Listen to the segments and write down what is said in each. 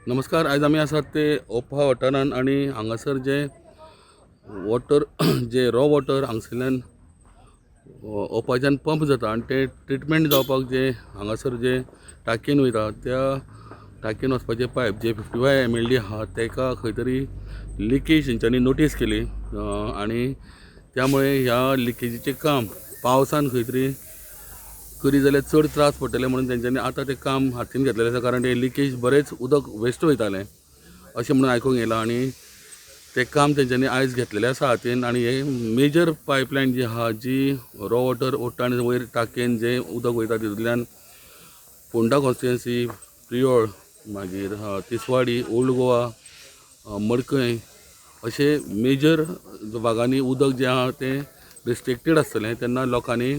नमस्कार. आयज आमी आसात ते ओपा वाठारान आनी हांगासर जे वॉटर, जे रॉ वॉटर हांगसरल्यान ओपाच्यान पंप जाता आनी ते ट्रिटमेंट जावपाक जे हांगासर जे टाकयेन वयता, त्या टाकयेन वचपाचे पायप जे 55 MLD आहा, तेका खंय तरी लिकेज तेंच्यांनी नोटीस केली आनी त्यामुळे ह्या लिकेजीचें काम पावसान खंय तरी करी जाल्यार चड त्रास पडटले म्हणून तेंच्यांनी आतां तें काम हातीन घेतलेलें आसा, कारण तें लिकेज बरेंच उदक वेस्ट वयतालें अशें म्हणून आयकूंक येयलां. आनी तें काम तेंच्यांनी आयज घेतलेलें आसा हातीन. आनी हे मेजर पायपलायन जी आहा, जी रॉ वॉटर ओडटा आनी वयर टाकयेन जें उदक वयता, तितूंतल्यान फोंडा कॉन्स्टिट्युएन्सी, प्रियोळ, मागीर तिसवाडी, ओल्ड गोवा, मडकय अशे मेजर भागांनी उदक जें आहा तें रिस्ट्रिक्टेड आसतलें. तेन्ना लोकांनी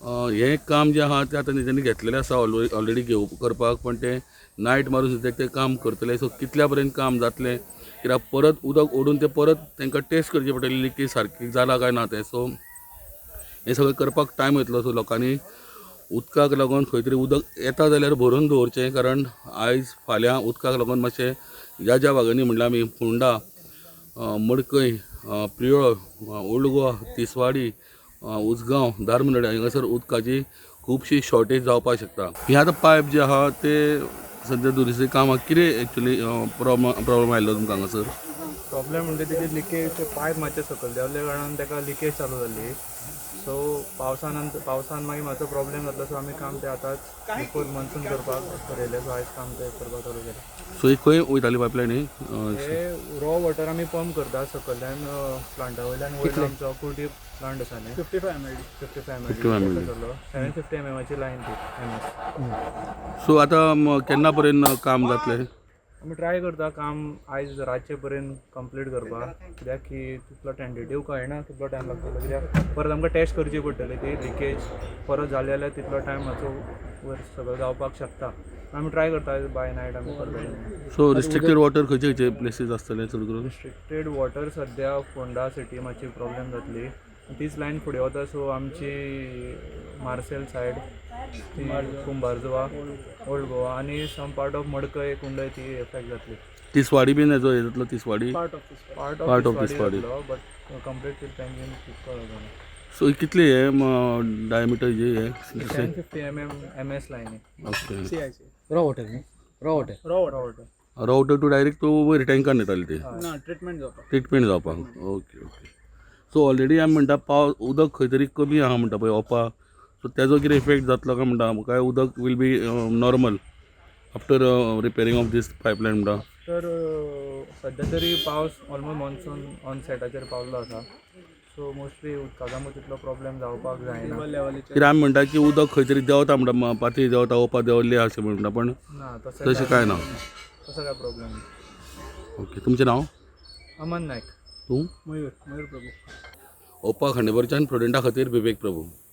हें काम जें आहा तें आतां तेंच्यांनी घेतलेलें आसा ऑलरेडी घेव करपाक, पण तें नायट मारून सुद्दां तें काम करतले. सो कितल्या पर्यंत काम जातलें, कित्याक परत उदक ओडून तें परत तांकां टेस्ट करची पडटली, लिकेज सारकी जाला काय ना तें. सो हें सगळें करपाक टायम वयतलो. सो लोकांनी उदकाक लागून खंय तरी उदक येता जाल्यार भरून दवरचें, कारण आयज फाल्यां उदकाक लागून मातशें ज्या ज्या भागांनी म्हणल्यार आमी फोंडा, मडकय, प्रियोळ, ओल्ड गोवा, तिसवाडी, उजगांव, धारमंडळ हांगासर उदकाची खुबशी शॉर्टेज जावपाक शकता. हे आतां पायप जे आहा ते सद्या दुरुस्ती काम आहा. कितें एक्चुली प्रॉब्लम आयिल्लो तुमकां हांगासर? प्रॉब्लेम म्हणजे तेजी लिकेज, ते पायप मातशे सकयल देंवल्या कारणान ताका लिकेज चालू जाल्ली. सो पावसान मागीर मातसो प्रॉब्लेम जातलो. सो आमी काम ते आतांच बिफोर मॉन्सून करपाक ठरयलें. सो आयज काम ते करपाक चालू केलें. सो ही खंय वयताली पायपलायन ही? हे रॉ वॉटर आमी पंप करता सकयल्यान प्लांटा वयल्यान. वयलो आमचो कुर्टी प्लांट आसा न्ही. 55 MLD. 55 55 MLD MLD. जालो. 750 एमएमाची लायन ती एमएस. सो आतां केन्ना पर्यंत काम जातलें? आमी ट्राय करता काम आयज रातचे पर्यंत कंप्लीट करपाक, कित्याक की तितलो टेंटेटीव कळना कितलो टायम लागतलो, कित्याक परत आमकां टेस्ट करची पडटली. ती लिकेज परत जाली जाल्यार तितलो टायम मातसो वयर सगळो जावपाक शकता. आमी ट्राय करता, बाय नायट आमी करतले. सो रिस्ट्रिक्टेड वॉटर खंयचे खंयचे प्लेसीस आसतले चड करून? रिस्ट्रिक्टेड वॉटर सद्या फोंडा सिटी मातशी प्रॉब्लेम जातली. तीच लायन फुडें वता. सो आमची मार्सेल सायड, ती कुंभारजुवा, ओल्ड गोवा आनी सम पार्ट ऑफ मडकय, कुंडय ती एफेक्ट जातली. तिसवाडी बीन हेजो हे जातलो Tiswadi? Part of this. Part Part of of Tiswadi. जातलो, बट कंप्लीट पेंजीन तितको जातलो. सो कितले हे डायमिटर जे हे? 750 mm MS line. Okay. CIC. Raw water न्ही, raw water. Raw water. Raw water. Raw water to direct तो वयर टँकान येताले ते? ना, ट्रिटमेंट जावपाक. ट्रिटमेंट जावपाक. ओके, सो ऑलरेडी आमी म्हणटा पावस उदक खंय तरी कमी आहा म्हणटा पळय ओपा, सो तेजो कितें इफेक्ट जातलो काय म्हणटा, काय उदक will be normal after repairing of this pipeline म्हणटा? तर सद्या तरी पावस ऑलमोस्ट मॉन्सून ऑन सेटाचेर पावल्लो आसा. सो मोस्टली उदकाचो आमकां तितलो प्रॉब्लेम जावपाक जायना. लेवलीचेर. कित्याक आमी म्हणटा की उदक खंय तरी देंवता म्हणटा, पातळी देंवता, ओपा देंवल्ली आसा अशें म्हणटा, पण ना, तशें तशें काय ना. तसो काय प्रॉब्लेम ना. ओके, तुमचें नांव? अमन नायक. तूं? मयूर, मयूर प्रभू. ओपा खांडेपारच्यान प्रुडंटा खातीर विवेक प्रभू.